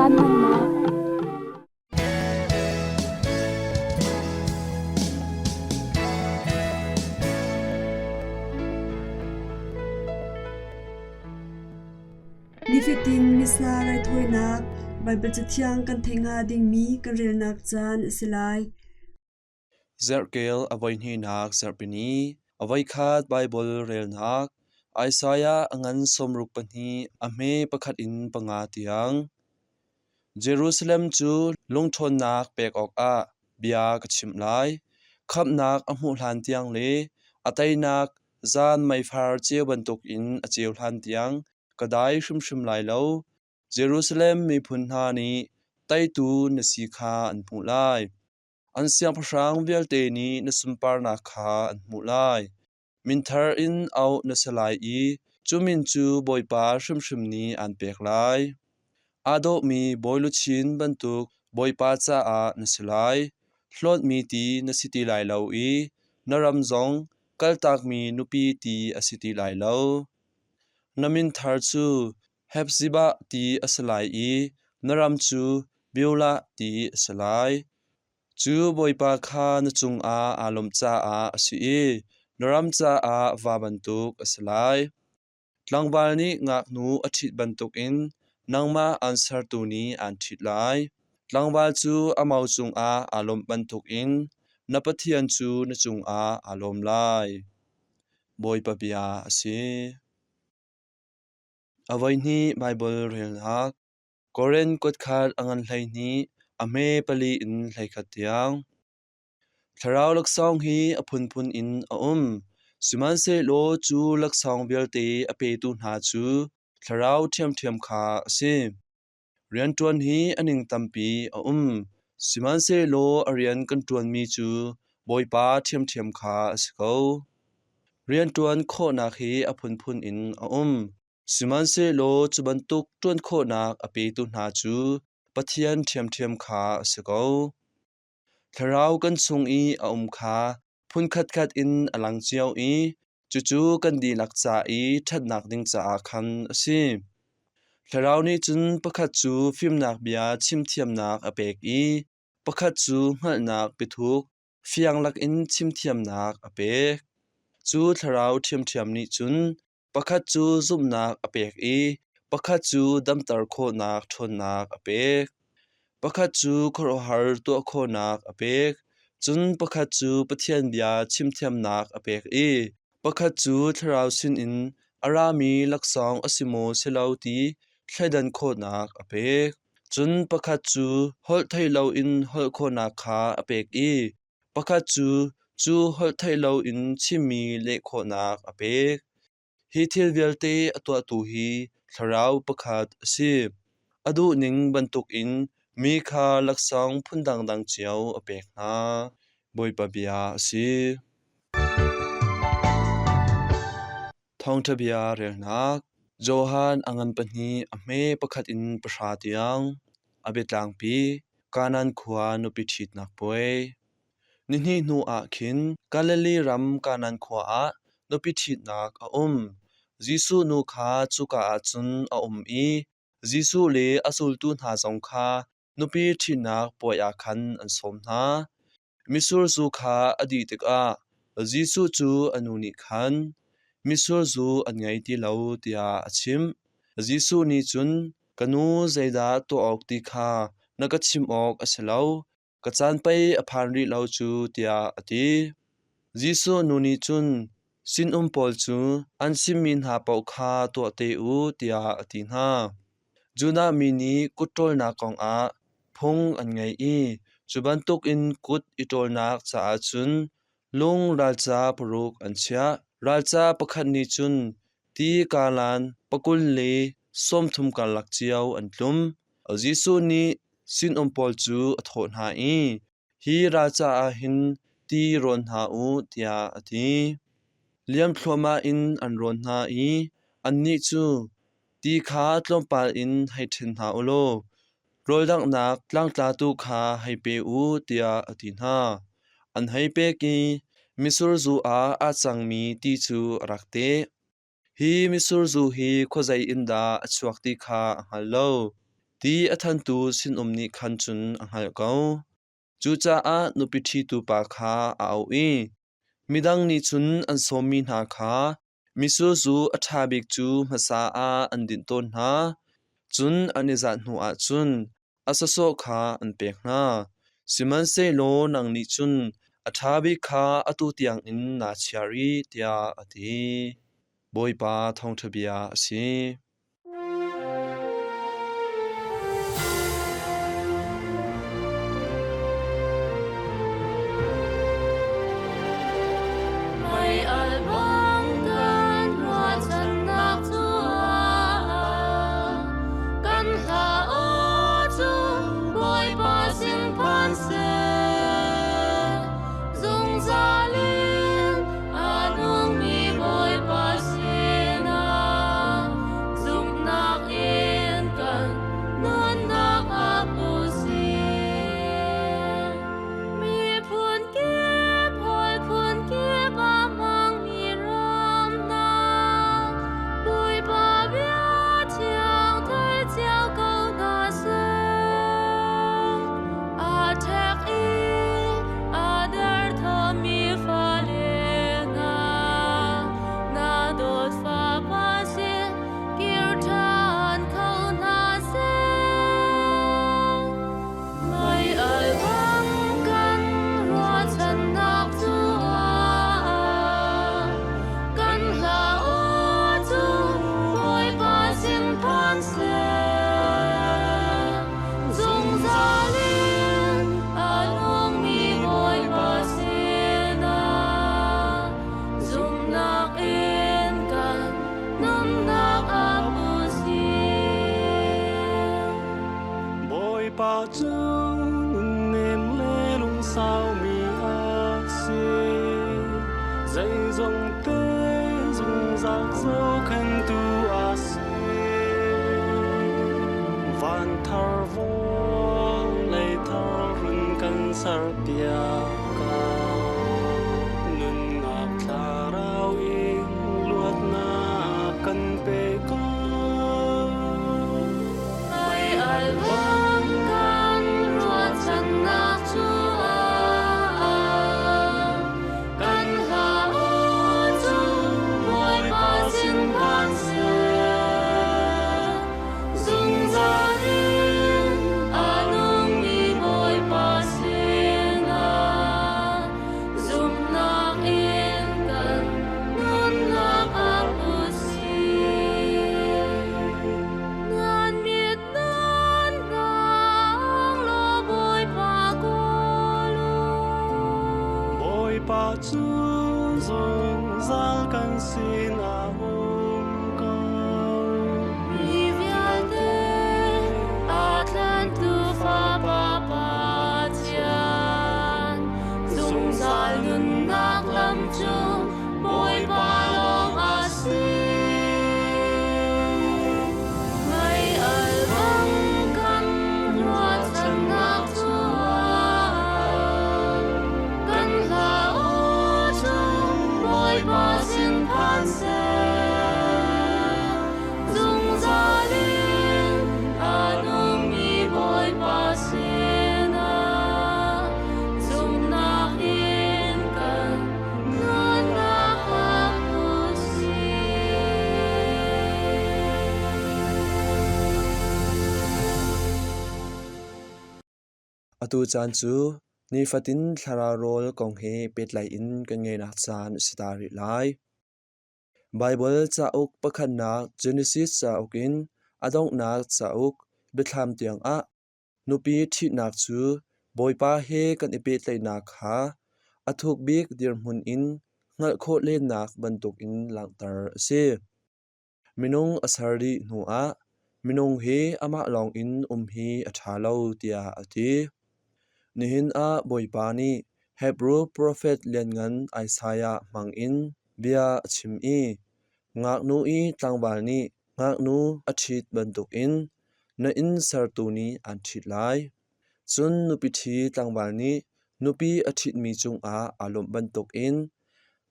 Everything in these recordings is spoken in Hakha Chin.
Caan hmannak. Nifatin Missa raithawinak Baibal Cathiang kan theih hnga dingmi kan relnak caan a si lai. Zarhkel a voihnihnak zarhpini, a voikhat Baibal relnak, Isaiah a ngan 62 a hme pakhat in panga tiang. Jerusalem cu lungṭhawnnak pek awkah bia ka chimh lai. Khamhnak a hmuh hlan tiang le a teinak zan meifar ceu bantukin a ceu hlan tiang ka dai hrimhrim lai lo. Jerusalem miphun hna nih teitu na si kha an hmuh lai. An siangpahrang vialte nih na sunparnak kha an hmuh lai. Min thar in auh na si lai i cu min cu Bawipa hrimhrim nih aan pek lai. Aa dawhmi bawi luchin bantuk Bawipa caah na si lai. Hlawtmi ti na si ti lai lo i na ram zong kaltakmi nupi ti a si ti lai lo. Na min thar cu Hephzibah ti a si lai i na ram cu Beulah ti a si lai. Cu Bawipa kha na cungah aa lawmh caah a si i na ram caah va bantuk a si lai. Tlangval nih ngaknu a ṭhit bantukin nangmah aan sertu nih aan ṭhit lai. Tlangval cu a mo cungah aa lawmh bantukin na Pathian cu na cungah aa lawm lai. Bawipa bia a si. A voihnih Baibal relnak Korin kutkhat a ngan 12, a hme pali in 11 tiang. Thlarau laksawng hi a phunphun in a um, sihmanhsehlaw cu laksawng vialte a petu hna cu Thlarau ṭhiamṭhiam kha a si. Rianṭuan hi a ning tampi a um, sihmanhsehlaw a rian kan ṭuanmi cu Bawipa ṭhiamṭhiam kha a si ko. Rianṭuan khawhnak hi a phunphun in a um, sihmanhsehlaw cu bantuk ṭuan khawhnak a petu hna cu Pathian ṭhiamṭhiam kha a si ko. Thlarau kan chung i a um kha phunkhatkhat in a lang cio i cucu kan dihlak ca i ṭhatnak ding caah khan a si. Thlarau nih cun pakhat cu fimnak bia chimthiamnak a pek i pakhat cu hngalhnak biathuk fiang lakin chimthiamnak a pek. Cu Thlarau ṭhiamṭhiam nih cun Pakhat cu zumhnak a pek i pakhat cu damter khawhnak ṭhawnnak a pek. Pakhat cu khuaruahhar tuah khawhnak a pek. Cun pakhat cu Pathian bia chimthiamnak a pek i pakhat cu Thlarau sinin a rami laksawng a si maw si lo ti thleidan khawhnak a pek. Cun pakhat cu holh theih loin holh khawhnak kha a pek i Pakhat cu cu holhtheih loin chimmi leh khawhnak a pek. Hi thil vialte a tuahtu hi Thlarau pakhat a si. A duhning bantukin mi kha laksawng phun dangdang cio a pek hna. Bawipa bia a si. Thawngṭha bia relnak Johan a ngan pahnih a hme pakhat in pahra tiang a biatlangpi Kanaan khua nupi ṭhitnak puai. Nihnih hnu ah khin Galilee ram Kanaan khua ah nupi ṭhitnak a um. Jesuh nu kha cuka ah cun a um i Jesuh le a zultu hna zong kha nupi ṭhitnak puai ah khan an sawm hna. Mitsur zu kha a dih tikah Jesuh cu a nu nih khan, Mitsur zu an ngei ti lo, tiah a chimh. Jesuh nih cun, Ka nu, zeidah tuah awk ti kha na ka chimh awk a si lo, ka caan pei a phan rih lo cu, tiah a ti. Jesuh nu nih cun sinum pawl cu an chimmi hna paoh kha tuah te u, tiah a ti hna. Judah mi nih kut ṭawlnak kongah phung an ngei i cu bantukin kut i ṭawlnak caah cun lung ralca paruk an chiah. Ralca pakhat nih cun ti kalan pakul le 30 karlak cio an tlum. Jesuh nih sinum pawl cu a thawh hna i, Hi ral caah hin ti rawn hna u, tiah a ti. Liam thluahmah in an rawn hna i annih cu, Ti kha tlawmpal in hei ṭhen hna u law rawl danghnak tlangtlatu kha hei pe u, tiah a ti hna. An hei pek i mitsur zu ah aa cangmi ti cu a rak teh. Hi mitsur zu hi khuazei in dah a chuak ti kha a hngal lo. Ti a thantu sinum nih khan cun a hngalh ko. Cucaah nupi ṭhitu pa kha a auh i midang nih cun an sawmmi hna kha mitsur zu a ṭha bik cu hmasa ah an dinh tawn hna, cun an i zat hnuah cun a sawsawh kha an pek hna. Sihmanhsehlaw nang nih cun a ṭha bik kha atu tiangin naa chia rih, tiah a ti. Bawipa thawngṭha bia a si. Mei-al bang kan ruahchannak cu kan hla aw cu Bawipa sin phan seh. Zungzal in a nungmi Bawipa sinah zumhnak in kan nunnak ah pu sih. Miphun kip hawi phun kip a hmangmi ram hna, Bawipa bia thiang thei cio ko hna seh. Aa ṭhek i aa derthawmmi fale hna, na dawt fapa sin kir ṭhan kho hna seh. Mei-al bang kan ruahchannak cu kan hla aw cu Bawipa sin phan seh. Zungzal in a nungmi Bawipa sinah zumhnak in kan nunnak ah pu sih. Bawipa cu nunnem le lungsaumi a si. Zeizong te zungzal zohkhenhtu a si. Van thar vawlei thar run kan serpiak ka. Nunnak thlarau in luatnak kan pe ko. Mei-al bang kan ruahchannak cu kan hla aw cu Bawipa sin phan seh. Zungzal in a nungmi Bawipa sinah zumhnak in kan nunnak ah pu sih. Nan mit nan nang law Bawipa kawl u. Bawipa cu zungzal kan sinah um ko. Mi vialte aa tlantu Fapa Pathian, zungzal nunnak lam cu Bawipa lawng a si. Mei-al bang kan ruahchannak cu kan hla aw cu Bawipa sin phan seh. Zungzal in a nungmi Bawipa sinah zumhnak in kan nunnak ah pu sih. Atu caan cu nifatin thlarau rawl kong he pehtlai in kan ngeihnak caan a si ta rih lai. Baibal cauk pakhatnak Genesis cauk in a donghnak cauk Biathlam tiangah nupi ṭhitnak cu Bawipa he kan i pehtlaihnak kha a thuk bik dirhmun in hngalh khawh lennak bantukin langhter a si. Minung a ser dih hnuah minung hi amah lawngin um hi a ṭha lo tiah a ti. Nihin ah Bawipa nih Hebru profet lianngan Isaiah hmangin bia a chim i ngaknu i tlangval nih ngaknu a ṭhit bantukin na inn sertu nih aan ṭhit lai. Cun nupi ṭhi tlangval nih nupi a ṭhitmi cungah aa lawmh bantukin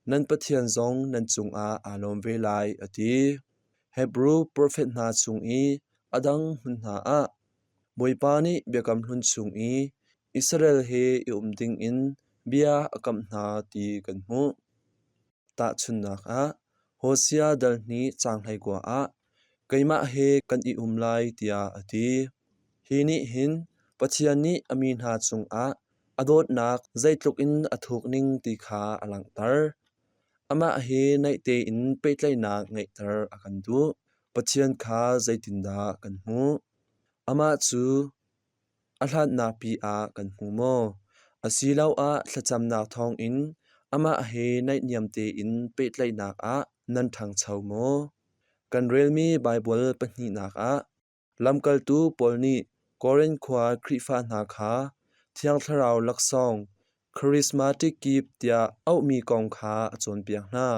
nan Pathian zong nan cungah aa lawm ve lai, a ti. Hebru profet hna chung i a dang hmun hna ah Bawipa nih Biakam Hlun chung i Israel he i um dingin bia a kamh hna ti kan hmuh. Tahchunhnak ah, Hosea dal hnih caang 19 ah keimah he kan i um lai tiah a ti. Hi nih hin Pathian nih a mi hna cungah a dawtnak zeitluk in a thuk ning ti kha a langhter. Amah he naih tein pehtlaihnak ngeihter a kan duh. Pathian kha zeitindah kan hmuh? Amah cu a hlatnak pi ah kan hmu maw? Asiloah thlacamnak thawngin amah he naihniam tein pehtlaihnak ah nan ṭhangcho maw? Kan relmi Baibal pahnihnak ah Lamkaltu Paul nih Korin khua Khrihfa hna kha Thiang Thlarau laksawng charismatic gift tiah auhmi kong kha a cawnpiak hna.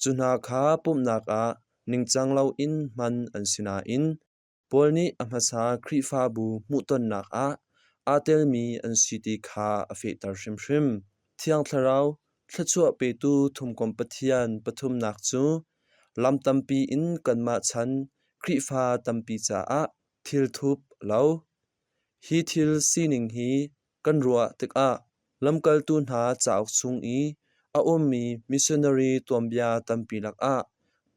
Cu hna kha pumhnak ah ningcang loin hman an si nain Paul nih a hmasa Khrihfabu hmuhtonnak ah aa telmi an si ti kha a fehter hrimhrim. Thiang Thlarau thluachuah petu thumkomh Pathian pathumnak cu lam tampi in kanmah chan Khrihfa tampi caah thilthup a lo. Hi thil sining hi kan ruah tikah lamkaltu hna cauk chung i a ummi missionary tuanbia tampi lakah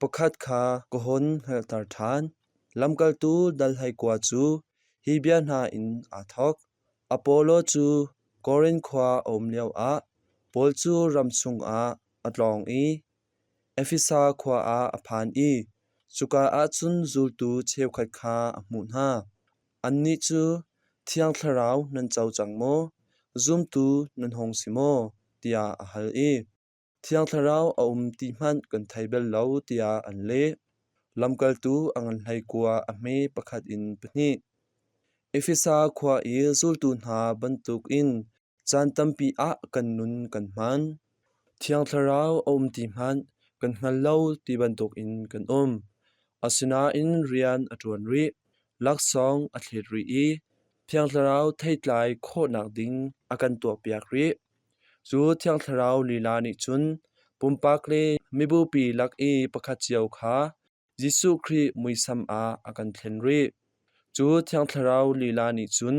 pakhat kha ka hun hngalhter ṭhan. Lamkaltu dal 19 cu hi bia hna in aa thawk. Apollo cu Korin khua a um lioah Paul cu ram chungah a tlawng i Efesa khua ah a phan i cuka ah cun zultu cheukhat kha a hmuh hna. Annih cu, Thiang Thlarau nan co cang maw? Zumtu nan hung si maw? tiah a hal i Thiang Thlarau a um ti hmanh kan thei bal lo tiah an leh. Lamkaltu a ngan 19 a hme pakhat in pahnih. Efesa khua i zultu hna bantukin caan tampi ah kan nun kan hman. Thiang Thlarau a um ti hmanh kan hngal lo ti bantukin kan um. Asinain rian a ṭuan rih, laksawng a thlet rih i Thiang Thlarau theitlai khawhnak ding a kan tuahpiak rih. Cu Thiang Thlarau lila nih cun pumpak le mibupi lak i pakhat cio kha Jesuh Khrih muisam ah a kan thlen rih. Cu Thiang Thlarau lila nih cun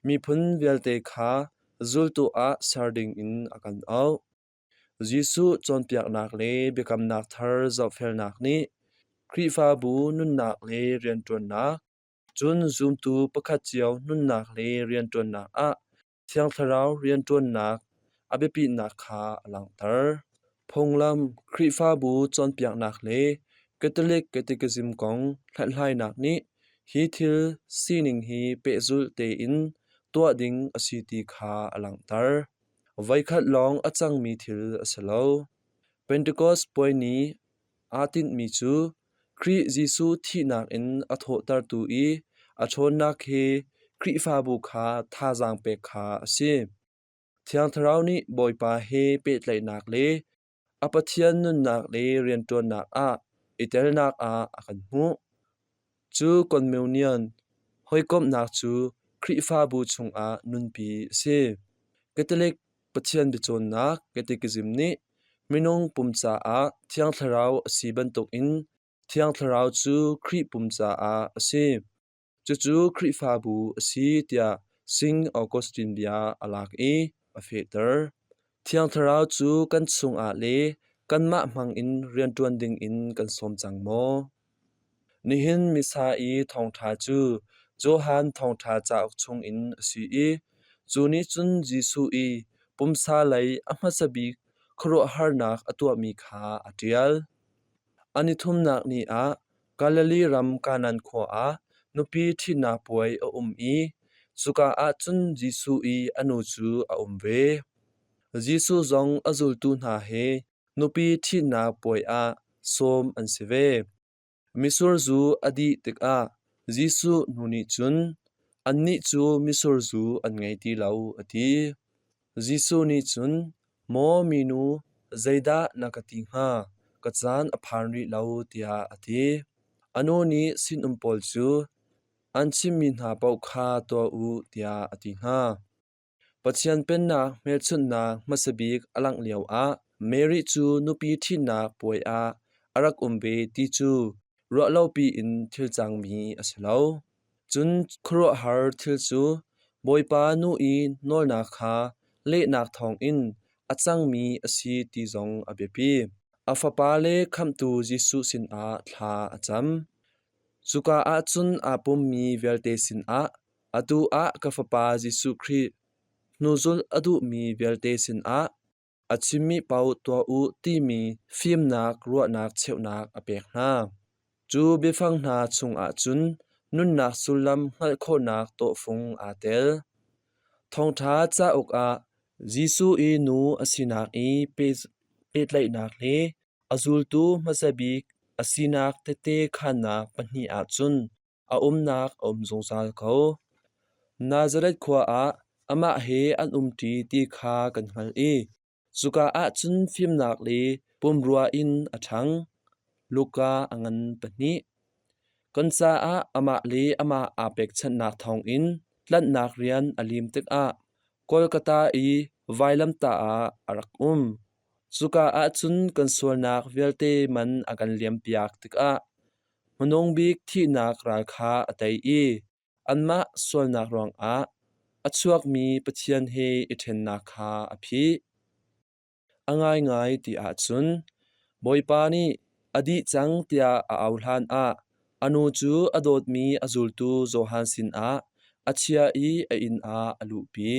miphun vialte kha zultu ah ser dingin a kan auh. Jesuh cawnpiaknak le biakamnak thar zohfelnak nih Khrihfabu nunnak le rianṭuannak, cun zumtu pakhat cio nunnak le rianṭuannak ah Thiang Thlarau rianṭuannak a biapitnak kha a langhter. Phunglam, Khrihfabu cawnpiaknak le Catholic Catechism kong hlathlainak nih hi thil sining hi pehzulh tein tuah ding a si ti kha a langhter. Voikhat lawng a cangmi thil a si lo. Pentecost puai ni aa tinhmi cu Khrih Jesuh thihnak in a thawhtertu i a ṭhawnnak he Khrihfabu kha thazaang pek kha a si. Thiang Thlarau nih Bawipa he pehtlaihnak le a Pathian nunnak le rianṭuannak ah i telnak ah a kan hmuh. Cu communion hawikomhnak cu Khrihfabu chungah nunpi a si. Catholic Pathian biacawnnak Catechism nih minung pum caah Thiang Thlarau a si bantukin Thiang Thlarau cu Khrih pum caah a si. Cucu Khrihfabu a si tiah Saint Augustine bia a lak i a fehter. Thiang Thlarau cu kan chungah le kanmah hmangin rianṭuan dingin kan sawm cang maw? Nihin Missa i thawngṭha cu Johan Thawngṭha cauk chungin a si i cu nih cun Jesuh i pumsa lei a hmasa bik khuaruahharnak a tuahmi kha a ṭial. A nithumnak ni ah Galilee ram Kanaan khua ah nupi ṭhitnak puai a um i cuka ah cun Jesuh i a nu cu a um ve. Jesuh zong a zultu hna he nupi ṭhitnak puai ah sawm an si ve. Mitsur zu a dih tikah Jesuh nu nih cun, “Annih cu mitsur zu an ngei ti lo,” a ti. Jesuh nih cun, “Maw minu, zeidah na ka ti hnga? Ka caan a phan rih lo,” tiah a ti. A nu nih sinum pawl cu, “An chimmi hna paoh kha tuah u,” tiah a ti hna. Pathian Pennak hmelchunhnak hmasa bik a langh lioah Mary cu nupi ṭhitnak puai ah a rak um ve ti cu ruahlopi in thil cangmi a si lo. Cun khuaruahhar thil cu Bawipa nu i nawlnak kha lehnak thawngin a cangmi a si ti zong a biapi. A fapa le Khamhtu Jesuh sinah thla a cam. Cuka ah cun aa pummi vialte sinah atu ah ka fapa Jesuh Khrih hnuzulh a duhmi vialte sinah a chimmi paoh tuah u timi fimnak ruahnak cheuhnak a pek hna. Cu biafang hna chungah cun nunnak sullam hngalh khawhnak tawhfung aa tel. Thawngṭha cauk ah Jesuh i nu a sinak i pehtlaihnak le a zultu hmasa bik a sinak tehte khaannak pahnih ahcun a umnak a um zungzal ko. Nazareth khua ah amah he an umṭi ti kha kan hngalh i cuka ah cun fimnak le pumrua in a ṭhang. Luka a ngan pahnih. Kan caah amah le amah aa pekchanhnak thawngin tlanhnak rian a lim tikah Kolkata i vailamtah ah a rak um. Cuka ah cun kan sualnak vialte man a kan liampiak tikah hmanung bik thihnak ral kha a tei i anmah sualnak ruangah a chuakmi Pathian he i ṭhennak kha a phih. A ngaingai ti ahcun Bawipa nih a dih cang tiah a au hlanah a nu cu a dawtmi a zultu Johan sinah a chia i a inn ah a luhpi.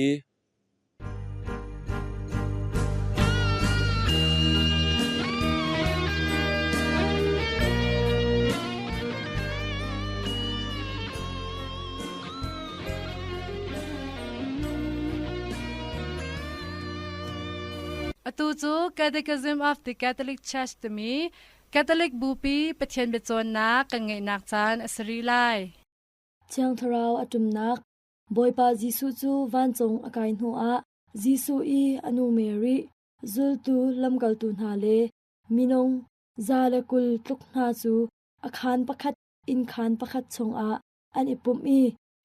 Atu cu Catechism of the Catholic Church timi Catholic Bupi Pathian biacawnnak kan ngeihnak caan a si rih lai. Thiang Thlarau a ṭumnak Bawipa Jesuh cu vancung a kai hnuah Jesuh i a nu Mary, zultu lamkaltu hna le minung 120 tluk hna cu a khaan pakhat innkhaan pakhat chungah an i pumh i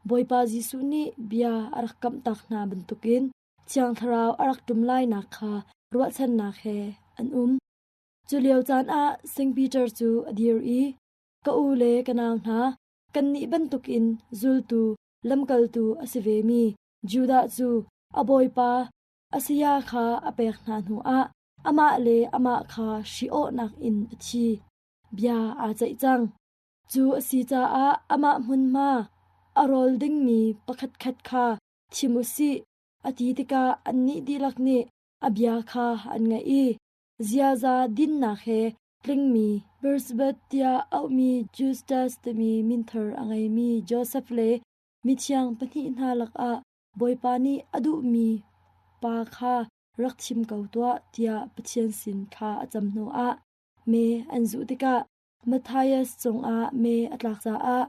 Bawipa Jesuh nih bia a rak kamhtak hna bantukin Thiang Thlarau a rak ṭum lainak kha ruahchannak he an um. Cu lio caan ah Saint Peter cu a dir i, Ka u le ka nau hna, kannih bantukin zultu, lamkaltu a si vemi Judah cu a bawipa a saya kha a pek hna hnuah amah le amah kha hri-awhnak in a thi. Bia aa ceih cang. Cu a si caah amah hmunhma a rawl dingmi pakhatkhat kha thim u sih, a ti tikah annih dihlak nih a bia kha an ngaih i ziaza dinnak he tlingmi Bersabeth tiah auhmi Justus timi minthar a ngeimi Josef le mithiang pahnih hna lakah Bawipa nih a duhmi pa kha rak thim ko tuah tiah Pathian sin thla a cam hnuah me an zuh tikah Matthias cungah me a tlak caah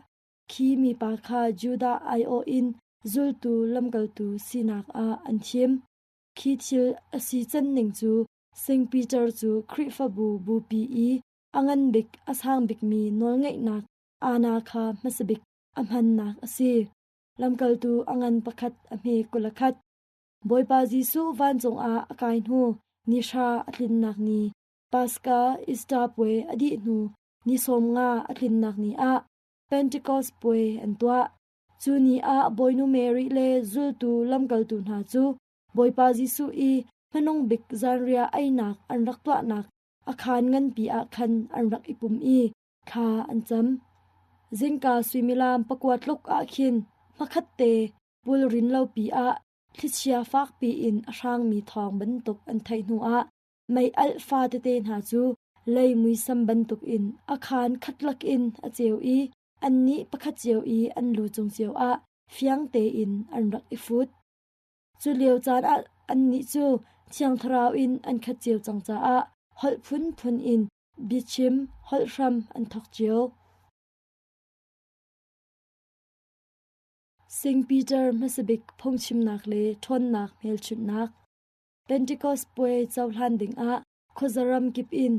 khi mipa kha Judah aiawh in zultu lamkaltu sinak ah an thim. Khi thil a si can ning cu Saint Peter cu Khrihfabu bupi i a ngan bik a sang bikmi nawlngeihnak aana kha hmasa bik a hmannak a si. Lamkaltu a ngan pakhat a hme 21. Bawipa Jesuh vancung ah a kai hnu ni hra a tlinnak ni Paska Easter puai a dih hnu ni 15 a tlinnak ni ah Pentecost puai an tuah. Cu ni ah Bawinu Mary le zultu lamkaltu hna cu Bawipa Jesuh i hmanung bik zanriah einak an rak tuahnak a khaan nganpi ah khan an rak i pum i thla an cam. Zingka suimilam pakua tluk ah khin hmakhatte pulrin lopi ah thlichia fakpi in a hrangmi thawng bantuk an theih hnuah mei alh fa tete hna cu lei muisam bantukin a khaan khatlak in a ceu i annih pakhat cio i an lu cung cio ah fiang tein an rak i fut. Cu lio caan ah annih cu Thiang Thlarau in an khat cio cang caah holh phunphun in biachim holh hram an thawk cio. Saint Peter hmasabik phungchimnak le ṭhawnnak hmelchunhnak Pentecost puai cohlan dingah khuazaram kip in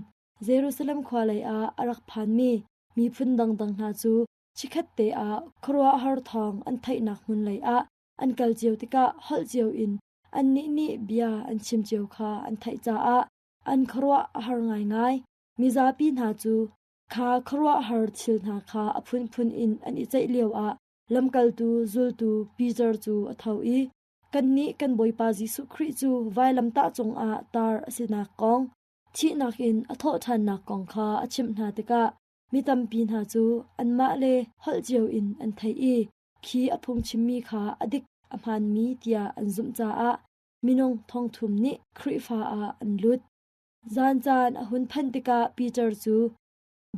Jerusalem khua lei ah a rak phanmi miphun dangdang hna cu chikkhatte ah khuaruahhar thawng an theihnak hmun lei ah an kal cio tikah holh cio in annih nih bia an chim cio kha an theih caah an khuaruah a har ngaingai. Mizapi hna cu kha khuaruahhar thil hna kha a phunphun in an i ceih lioah. Lamkaltu zultu Peter cu a tho i kannih kan Bawipa Jesuh Khrih cu vailamtah cungah tar a sinak kong, thihnak in a thawhṭhannak kong kha a chimh hna tikah mi tampi hna cu anmah le holh cio in an theih i khi a phungchimmi kha a dik a hmaanmi tiah an zumh caah minung thongthum nih Khrihfa ah an lut. Zan caan a hun phanh tikah Peter cu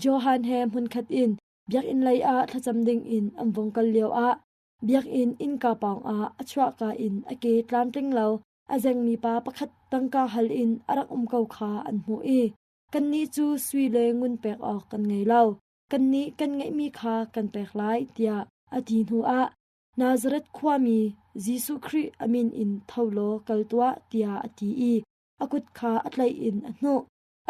Johan he hmunkhat in biakinn lei ah thlacam dingin an vung kal lioah biakinn innka pawngah a chuahka in a ke tlamtling lo a zengmi pa pakhat tangka hal in a rak um ko kha an hmuh i kannih cu sui le ngun pek awk kan ngei lo kannih kan ngeihmi kha kan pek lai tiah a ti hnuah Nazareth khuami Jesuh Khrih a min in tho law kal tuah tiah a ti i a kut kha a tlaih in a hnuh.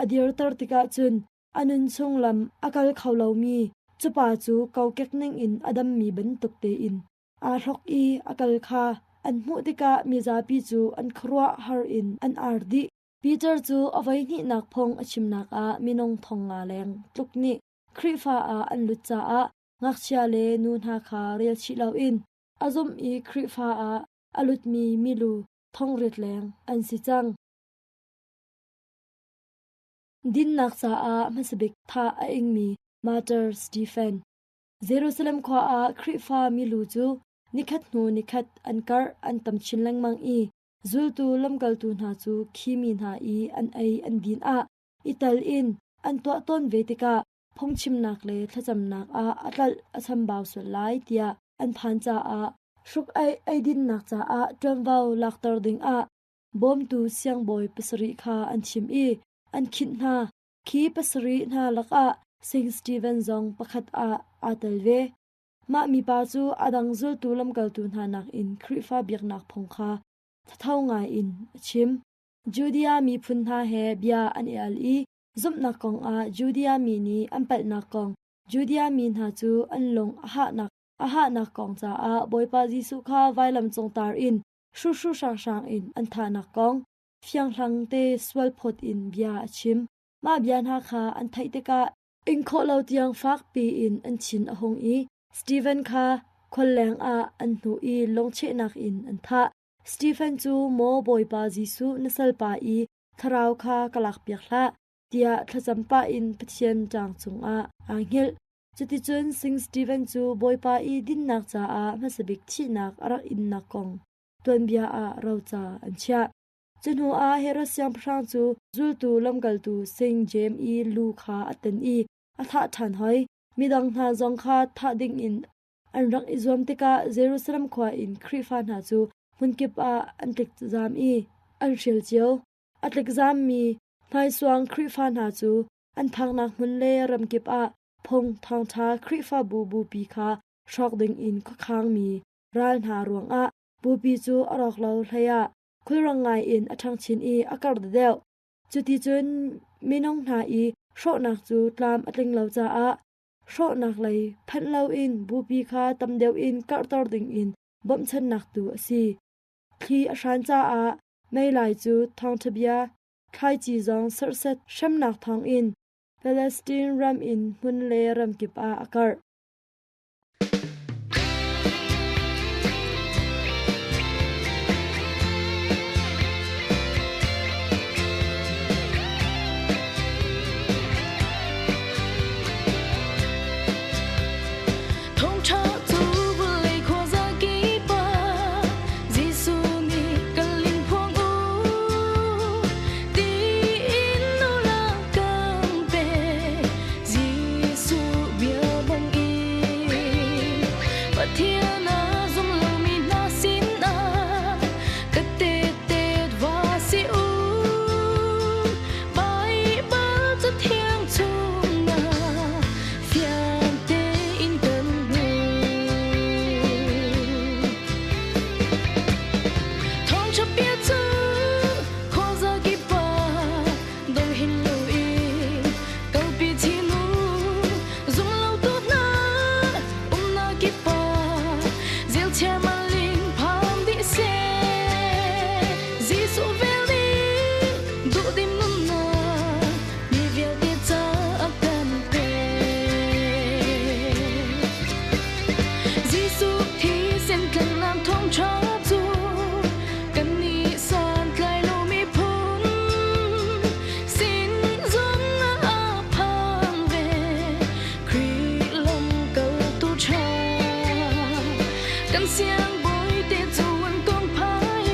A dirter tikah cun a nun chung lam a kal kho lomi cupa cu kokek ningin a dammi bantuk tein aa hlok i a kal kha an hmuh tikah mizapi cu an khuaruah har in an ar dih. Peter cu a voihnihnak phung a chimnak ah minung 5,000 leng tluk nih Khrihfa ah an lut caah ngakchia le nu hna kha rel chih loin a zumh i Khrihfa ah a lutmi milu 8,000 leng an si cang. Dinnak caah hmasabik thah a ingmi Martyr Stephen. Jerusalem khua ah Khrihfa milu cu nikhat hnu nikhat an karh an tam chin lengmang i zultu lamkaltu hna cu khi mi hna i an ei an din ah i tal in an tuah tawn ve tikah phungchimnak le thlacamnak ah a tlalh a chambau sual lai tiah an phan caah hruk-aih eidinnak caah ṭuanvo lakter dingah bawmtu siangbawi pasarih kha an thim i an khinh hna. Khi pasarih hna lakah Saint Stephen zong pakhat ah aa tel ve. Mah mipa cu a dang zultu lamkaltu hna nakin Khrihfa biaknak phung kha thatho ngaiin a chim. Judea miphun hna he bia an i al i zumhnak kongah Judea mi nih an palhnak kong Judea mi hna cu an lung a hahnak a hahnak kong caah Bawipa Jesuh kha vailam cung tar in hruhru hranghrang in an thahnak kong fianghlang te sualphawt in bia a chim. Mah bia hna kha an theih tikah ing khawh lo tiang fakpi in an thin a hung i Stephen kha khualleng ah an hnuh i lungchehnak in an thah. Stephen cu maw Bawipa Jesuh na salpa i thlarau kha ka lakpiak hlah tiah thlacam pah in Pathian ṭang cungah aa hngilh. Cuticun Sing Stephen cu Bawipa i dinnak caah hmasabik thihnak a rak innak kong tuanbia ah roca an chiah. Cu hnuah Herod siangpahrang cu zultu lamkaltu Saint Jeim i lu kha a tan i a thah ṭhan hoi. Midang hna zong kha thah dingin an rak i zuam tikah Jerusalem khua in Khrihfa hna cu hmunkip ah an tlikzam i an hrial cio. A tlikzammi hmaisuang Khrihfa hna cu an phaknak hmun le ramkip ah phung thawngṭha Khrihfabu bupi kha hrawk dingin khuakhangmi ral hna ruangah bupi cu a rawk lo hleiah khulrang ngaiin a ṭhang chin i a karh deuh. Cuticun minung hna i hrawhnak cu tlam a tling lo caah hrawhnak lei phanh loin bupi kha tam deuh in karhter dingin bawmhchannak tu a si. Thli a hran caah meilai cu thawngṭha bia thlaici zong serhsat hremnak thawngin Palestine ram in hmun le ramkip ah a karh. Thawngṭha cu vawlei khuazakip ah Jesuh nih kan ling phuang u tiin nawl a kan pek Jesuh bia bangin Pathian a zum lomi hna sinah ka tehte va si u Baibal Cathiang chungah fiang tein kan hmuh. Kan siangbawi te cu an kong phai,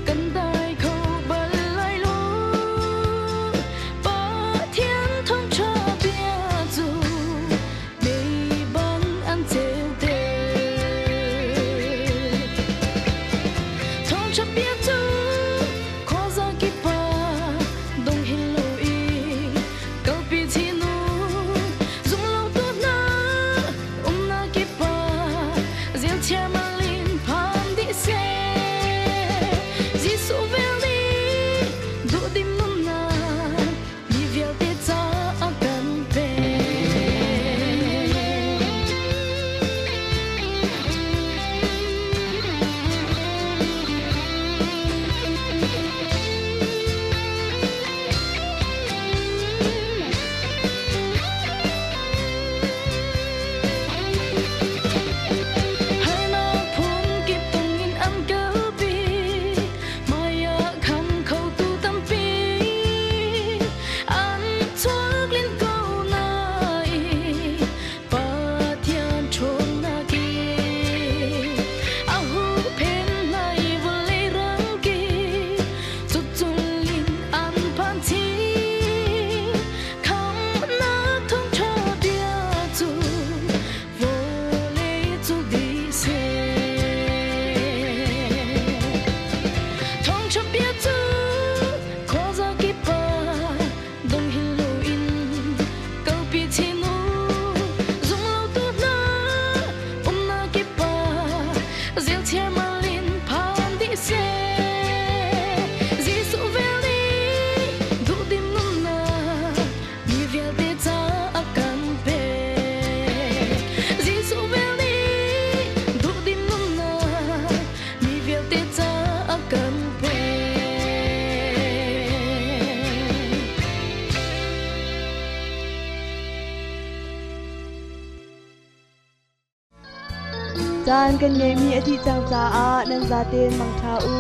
kan dai kho bal lai lo. Pathian thawngṭha bia cu mei bang an ceuter. Thawngṭha bia cu khuazakip ah dong hin lo i kalpi chin u. Zumlotu hna umnak kip ah zelchia malin phan dih seh. Jesuh vel nih duhdim nunnak mi vialte ca a kan pek. Harnak phun kip tongin an kalpi, hmaiah kham khotu tampi an chuak len ko nain Pathian ṭhawnnak in a huhphenh hna i vawlei rangki cucul in an phan chih. Khamhnak thawngṭha bia cu vawlei cu dih seh. Thawngṭha bia cu khuazakip ah dong hin loin kalpi chin u. Zumlotu hna umnak kip ah zelchiar malin phan dih seh. Jesuh vel nih duhdim nunnak mi vialte ca a kan pek. Jesuh vel nih duhdim nunnak mi vialte ca a kan pek. Caan kan ngeihmi a dih cang caah nan zaten mangṭha u.